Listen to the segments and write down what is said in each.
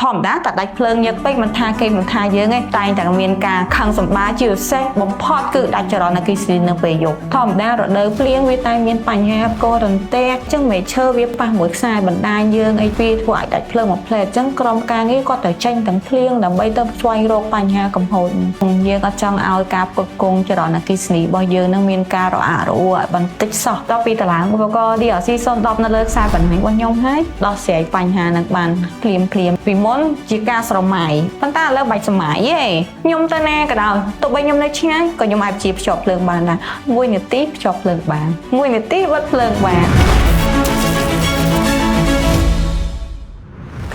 ធម្មតាតែដាច់ភ្លើងញឹកពេកមិនថាគេមិនថាយើងទេតែងតែមានការខឹងសម្បាជាពិសេសបំផុតគឺដាច់ចរន្តអគ្គិសនីនៅពេលយប់ធម្មតារដូវភ្លៀងវាតែមានបញ្ហាផ្គររន្ទះអញ្ចឹងមេឈើវាប៉ះមួយខ្សែបណ្ដាញយើងអីពីធ្វើឲ្យដាច់ភ្លើងមួយផ្លែអញ្ចឹងក្រុមការងារគាត់ត្រូវចេញទាំងភ្លៀងដើម្បីទៅស្វែងរកបញ្ហាកំហុសយើងអត់ចង់ឲ្យការផ្គត់ផ្គង់ចរន្តអគ្គិសនីរបស់យើងនឹងមានការរអាក់រអួលឲ្យបន្តិចសោះដល់ពីតឡើងឧបករណ៍ DRC 010នៅលើខ្សែបណ្ដាញរបស់ខ្ញុំហើយដោះស្រាយបញ្ហានឹងបានភ្លាមភ្លាមពីមុនជាការស្រមៃប៉ុន្តែឥឡូវបាច់ស្រមៃទេខ្ញុំទៅណាក៏ដោយទោះបីខ្ញុំនៅឆ្ងាយក៏ខ្ញុំអាចព្យាភ្ជាប់ភ្លើងបានដែរ1នាទីភ្ជាប់ភ្លើងបាន1នាទីបិទភ្លើងបាន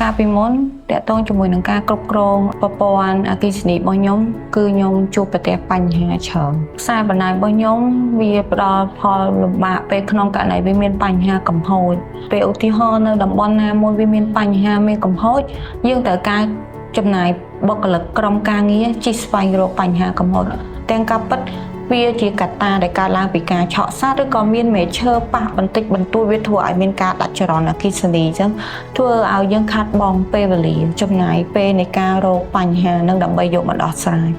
កាលពីមុនតាក់ទងជាមួយនឹងការគ្រប់គ្រងប្រព័ន្ធអគ្គិសនីរបស់ខ្ញុំគឺខ្ញុំជួបប្រទះបញ្ហាច្រើនខ្សែបណ្ដាញរបស់ខ្ញុំវាផ្ដល់ផលលំបាកពេលក្នុងករណីវាមានបញ្ហាកំហូចពេលឧទាហរណ៍នៅតំបន់ណាមួយវាមានបញ្ហាមានកំហូចយើងត្រូវការចំណាយបុគ្គលិកក្រុមការងារជិះស្វែងរកបញ្ហាកំហូចទាំងការពិតវាជាកត្តាដែលកើតឡើងពីការឆក់សត្វឬក៏មានមេឈើប៉ះបន្តិចបន្តួចវាធ្វើឲ្យមានការដាច់ចរន្តអគ្គិសនីអញ្ចឹង ធ្វើឲ្យយើងខាត់បងពេលវេលាចំណាយពេលនៃការរកបញ្ហានឹងដើម្បីយកមកដោះស្រាយ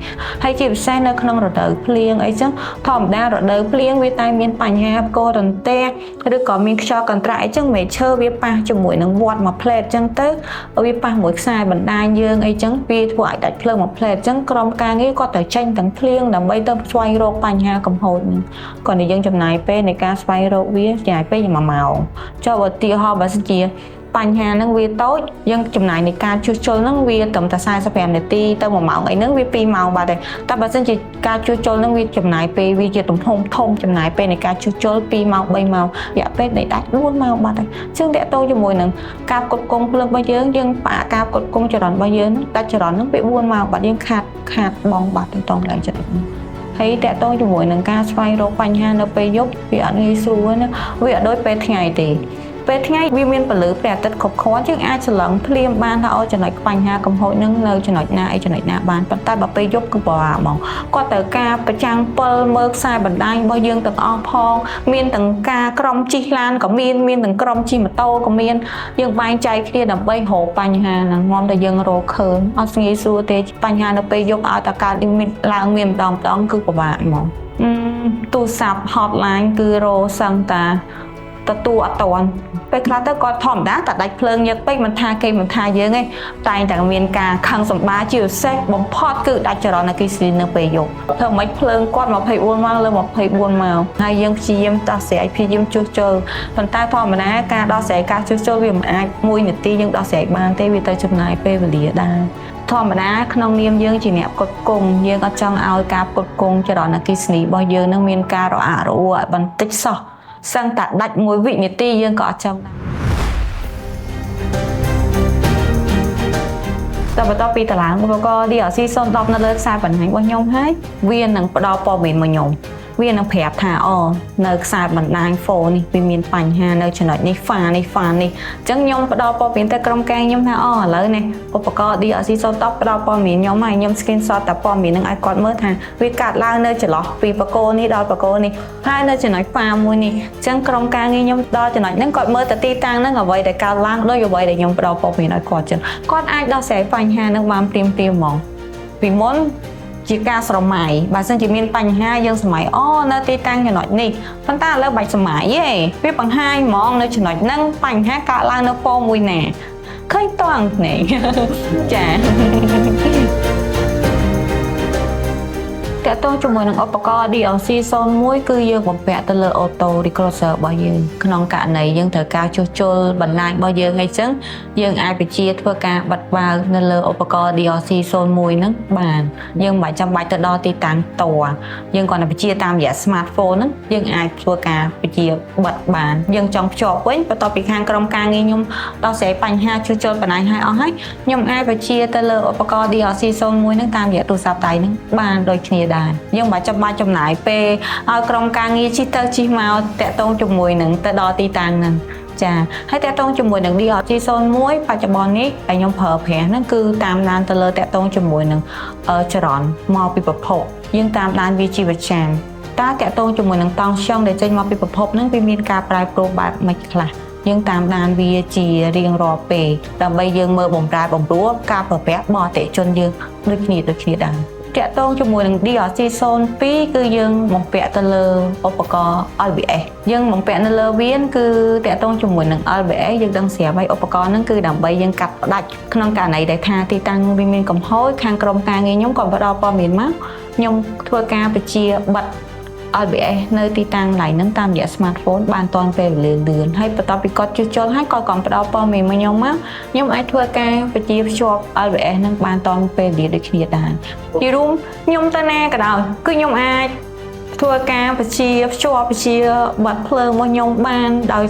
ហើយជាពិសេសនៅក្នុងរដូវភ្លៀងអីចឹងធម្មតារដូវភ្លៀងវាតែមានបញ្ហាផ្គររន្ទះឬក៏មានខ្យល់កន្ត្រាក់អីចឹងមេឈើវាប៉ះជាមួយនឹងវត្តមួយផ្លែតចឹងទៅវាប៉ះមួយខ្សែបណ្ដាញយើងអីចឹងវាធ្វើឲ្យដាច់ភ្លើងមួយផ្លែតចឹងក្រុមការងារគាត់ត្រូវចេញទាំងភ្លៀងដើម្បីទៅស្វែងរកបញ្ហាកំហុសហ្នឹងគាត់តែយើងចំណាយពេលនៃការស្វែងរកវាចំណាយពេល1ម៉ោងចុះបើឧទាហរណ៍បើសិនជា បញ្ហាហ្នឹងវាតូចយើងចំណាយនៃការជួសជុលហ្នឹងវាត្រឹមតែ45នាទីទៅ1ម៉ោងអីហ្នឹងវា2ម៉ោងបាត់ហើយតែបើសិនជាការជួសជុលហ្នឹងវាចំណាយពេលវាជាទំហំធំចំណាយពេលនៃការជួសជុល2ម៉ោង3ម៉ោងរយៈពេលនៃដាច់4ម៉ោងបាត់ហើយអញ្ចឹងតកតងជាមួយនឹងការផ្គត់ផ្គង់ភ្លើងរបស់យើងយើងផ្អាកការផ្គត់ផ្គង់ចរន្តរបស់យើងហ្នឹងដាច់ចរន្តហ្នឹងវា4ម៉ោងបាត់យើងខាតខាតបងបាត់ទៅតងឡើងចិត្តហ្នឹងហើយតកតងជាមួយនឹងការស្វែងរកបញ្ហានៅពេលយប់វាអត់ងាយស្រួលណាវាអត់ដូចពេលថ្ងៃទេ ពេលថ្ងៃវាមានពន្លឺព្រះអាទិត្យគ្រប់គ្រាន់យើងអាចច្រឡឹងភ្លាមបានថាអូចំណុចបញ្ហាកំហុសនឹងនៅចំណុចណាអីចំណុចណាបានប៉ុន្តែបើពេលយប់គឺពិបាកហ្មងគាត់ត្រូវការប្រចាំងពិលមើលខ្សែបណ្ដាញរបស់យើងទាំងអស់ផងមានទាំងការក្រុមជិះឡានក៏មានមានទាំងក្រុមជិះម៉ូតូក៏មានយើងបែងចែកគ្នាដើម្បីរកបញ្ហាហ្នឹងងំតែយើងរកឃើញអត់ងាយស្រួលទេបញ្ហានៅពេលយប់ឲ្យតែកើតមានឡើងមានម្ដងម្ដងគឺពិបាកហ្មងទូរស័ព្ទ hotline គឺរោសឹងតាទទួលអត់តាន់ពេលខ្លះទៅគាត់ធម្មតាតែដាច់ភ្លើងញឹកពេកមិនថាគេមិនថាយើងទេតែងតែមានការខឹងសម្បាជាពិសេសបំផុតគឺដាច់ចរន្តអគ្គិសនីនៅពេលយប់ធ្វើម៉េចភ្លើងគាត់24ម៉ោងលើ24ម៉ោងហើយយើងព្យាយាមដោះស្រាយព្យាយាមជួសជុលប៉ុន្តែធម្មតាការដោះស្រាយការជួសជុលវាមិនអាច1នាទីយើងដោះស្រាយបានទេវាទៅចំណាយពេលវេលាដែរធម្មតាក្នុងនាមយើងជាអ្នកផ្គត់ផ្គង់យើងអត់ចង់ឲ្យការផ្គត់ផ្គង់ចរន្តអគ្គិសនីរបស់យើងនឹងមានការរអាក់រអួលឲ្យបន្តិចសោះសឹងតែដាច់មួយវិនាទីយើងក៏អត់ចង់ដែរតែបន្ទាប់ពីតឡើងឧបករណ៍ DRC 010នៅលើខ្សែបណ្ដាញរបស់ខ្ញុំហើយវានឹងផ្ដល់ព័ត៌មានមកខ្ញុំវានឹងប្រាប់ថាអូនៅខ្សែបណ្ដាញ phone នេះវាមានបញ្ហានៅចំណុចនេះហ្វានេះហ្វានេះអញ្ចឹងខ្ញុំផ្ដល់ព័ត៌មានទៅក្រុមការខ្ញុំថាអូឥឡូវនេះឧបករណ៍ DRC 010ផ្ដល់ព័ត៌មានខ្ញុំហើយខ្ញុំ screenshot តែព័ត៌មាននឹងឲ្យគាត់មើលថាវាកាត់ឡើងនៅចន្លោះពីបកគោនេះដល់បកគោនេះហើយនៅចំណុចហ្វាមួយនេះអញ្ចឹងក្រុមការងារខ្ញុំដល់ចំណុចហ្នឹងគាត់មើលទៅទីតាំងហ្នឹងអ្វីដែលកើតឡើងដោយអ្វីដែលខ្ញុំផ្ដល់ព័ត៌មានឲ្យគាត់ចឹងគាត់អាចដោះស្រាយបញ្ហាហ្នឹងបានព្រាមៗហ្មងពីមុនជាការស្រមៃបើសិនជាមានបញ្ហាយើងស្រមៃអូនៅទីតាំងចំណុចនេះប៉ុន្តែឥឡូវបាច់ស្រមៃទេវាបង្ហាញហ្មងនៅចំណុចហ្នឹងបញ្ហាកើតឡើងនៅពណ៌មួយណាឃើញតង់នេះចា តកតងជាមួយនឹងឧបករណ៍ DLC 01គឺយើងបំពាក់ទៅលើ auto recloser របស់យើងក្នុងករណីយើងត្រូវការជួសជុលបណ្ដាញរបស់យើងអីចឹងយើងអាចបញ្ជាធ្វើការបិទបើកនៅលើឧបករណ៍ DLC 01ហ្នឹងបានយើងមិនបាច់ចាំបាច់ទៅដល់ទីតាំងតួយើងគ្រាន់តែបញ្ជាតាមរយៈ smartphone ហ្នឹងយើងអាចធ្វើការបញ្ជាបិទបានយើងចង់ភ្ជាប់វិញបន្ទាប់ពីខាងក្រុមការងារខ្ញុំដោះស្រាយបញ្ហាជួសជុលបណ្ដាញឲ្យអស់ហើយខ្ញុំអាចបញ្ជាទៅលើឧបករណ៍ DLC 01ហ្នឹងតាមរយៈទូរស័ព្ទដៃហ្នឹងបានដូចគ្នាដែរយើងមិនបាច់ចាំបាច់ចំណាយពេលឲ្យក្រុមការងារជិះទៅជិះមកតាក់ទងជាមួយនឹងទៅដល់ទីតាំងហ្នឹងចាហើយតាក់ទងជាមួយនឹង DRG 01បច្ចុប្បន្ននេះដែលខ្ញុំប្រើប្រាស់ហ្នឹងគឺតាមដានទៅលើតាក់ទងជាមួយនឹងចរន្តមកពីប្រភពយើងតាមដានវាជាប្រចាំតើតាក់ទងជាមួយនឹងតង់ស្យុងដែលចេញមកពីប្រភពហ្នឹងវាមានការប្រែប្រួលបែបម៉េចខ្លះ យើងតាមដានវាជារៀងរាល់ពេលដើម្បីយើងមើលបំរែបំរួលការប្រើប្រាស់របស់អតិថិជនយើងដូចគ្នាដូចគ្នាដែរតាក់ទងជាមួយនឹង DRC 02គឺយើងបំពាក់ទៅលើឧបករណ៍ LBS យើងបំពាក់នៅលើវានគឺតាក់ទងជាមួយនឹង LBS យើងដឹងស្រាប់ហើយឧបករណ៍ហ្នឹងគឺដើម្បីយើងកាត់ផ្ដាច់ក្នុងករណីដែលថាទីតាំងវាមានកំហុសខាងក្រុមការងារខ្ញុំក៏ផ្ដល់ព័ត៌មានមកខ្ញុំធ្វើការបញ្ជាបិទ LBS នៅទីតាំងកន្លែងហ្នឹងតាមរយៈ smartphone បានទាន់ពេលវេលាលឿនហើយបន្ទាប់ពីគាត់ជួសជុលហើយគាត់ក៏ផ្ដល់ព័ត៌មានមកខ្ញុំមកខ្ញុំអាចធ្វើការបញ្ជាភ្ជាប់ LBS ហ្នឹងបានទាន់ពេលវេលាដូចគ្នាដែរជារួមខ្ញុំទៅណាក៏ដោយគឺខ្ញុំអាចធ្វើការបញ្ជាភ្ជាប់បញ្ជាបិទភ្លើងរបស់ខ្ញុំបានដោយ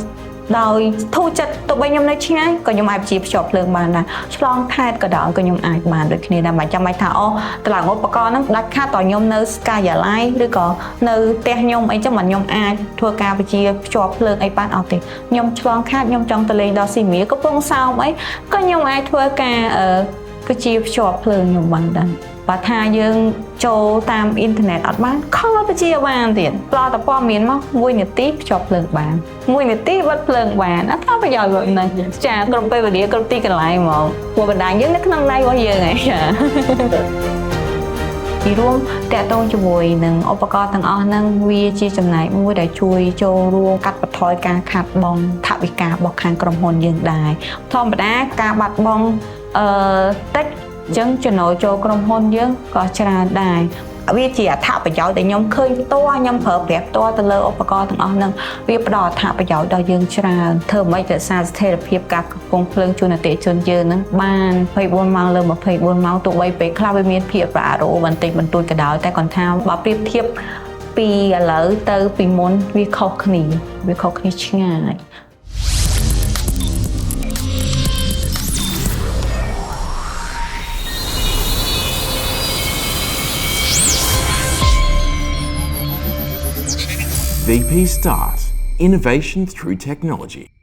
ដោយធូរចិត្តទោះបីខ្ញុំនៅឆ្ងាយក៏ខ្ញុំអាចបញ្ជាភ្ជាប់ភ្លើងបានដែរឆ្លងខេត្តក៏ដោយក៏ខ្ញុំអាចបានដូចគ្នាដែរមិនចាំបាច់ថាអូតម្លើងឧបករណ៍ហ្នឹងដាច់ខាតតខ្ញុំនៅការិយាល័យឬក៏នៅផ្ទះខ្ញុំអីចឹងមិនខ្ញុំអាចធ្វើការបញ្ជាភ្ជាប់ភ្លើងអីបានអត់ទេខ្ញុំឆ្លងខេត្តខ្ញុំចង់ទៅលេងដល់ស៊ីមៀកំពង់សោមអីក៏ខ្ញុំអាចធ្វើការអឺបញ្ជាភ្ជាប់ភ្លើងខ្ញុំបានដែរបើថាយើងចូលតាមអ៊ីនធឺណិតអត់បាន call បញ្ជាបានទៀតផ្ដល់តែព័ត៌មានមក1នាទីភ្ជាប់ភ្លើងបាន1នាទីបិទភ្លើងបានអត់ថាប្រយោជន៍បែបហ្នឹងចាគ្រប់ពេលវេលាគ្រប់ទីកន្លែងហ្មងព្រោះបណ្ដាញយើងនៅក្នុងដៃរបស់យើងឯងចា ទីរួមតាក់ទងជាមួយនឹងឧបករណ៍ទាំងអស់ហ្នឹងវាជាចំណែកមួយដែលជួយចូលរួមកាត់បន្ថយការខាតបង់ថវិការបស់ខាងក្រុមហ៊ុនយើងដែរធម្មតាការបាត់បង់អឺតិចអញ្ចឹងចំណូលចូលក្រុមហ៊ុនយើងក៏ច្រើនដែរវាជាអត្ថប្រយោជន៍ដែលខ្ញុំឃើញផ្ទាល់ខ្ញុំប្រើប្រាស់ផ្ទាល់ទៅលើឧបករណ៍ទាំងអស់ហ្នឹងវាផ្ដល់អត្ថប្រយោជន៍ដល់យើងច្រើនធ្វើម៉េចរក្សាស្ថិរភាពការកំពង់ភ្លើងជូនអតិថិជនយើងហ្នឹងបាន24ម៉ោងលើ24ម៉ោងទោះបីពេលខ្លះវាមានភាពប្រអារោបន្តិចបន្តួចក៏ដោយតែគាត់ថាបើប្រៀបធៀបពីឥឡូវទៅពីមុនវាខុសគ្នាវាខុសគ្នាឆ្ងាយ VP Start. Innovation through technology.